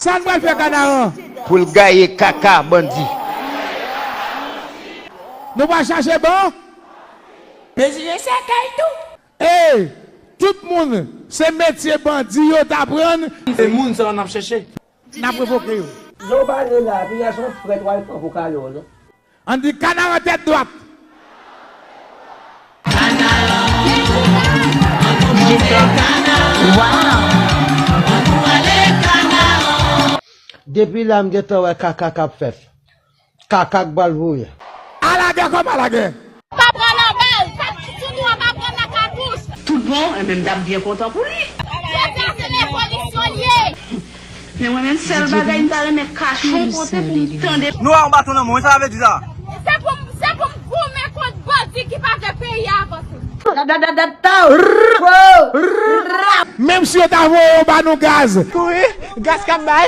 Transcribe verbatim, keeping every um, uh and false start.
Sa n pral fè Kanaran? Pou l gaye kaka bandi. Nou pral chache ban? Bezwen sèkèy tou. Ey, tout moun, se metye bandi yo t aprann. Se moun sa n ap chèche. N ap revoke yo. Lè w pale la, piga se yon frèt w al pran pou kale w, non? Ann di Kanaran tèt dwat. Depi la m gentan wè kaka k ap fèt. Kaka k pral voye. Alagè kòm alagè. Pa pran nan bal, pa toutou an pa pran nan katouch. Tout bon, enben m t ap byen kontan pou li. Jodi a se revolisyon l ye. Men mwen menm sèl bagay m ta renmen kache yon kote pou m tande. Nou a yon baton nan men w, sa vle di sa? Se pou m, se pou m goumen kont bandi ki pa vle peyi a avanse. Menm si yo ta voye yo ba nou gaz. Kouri, gaz k ap bay.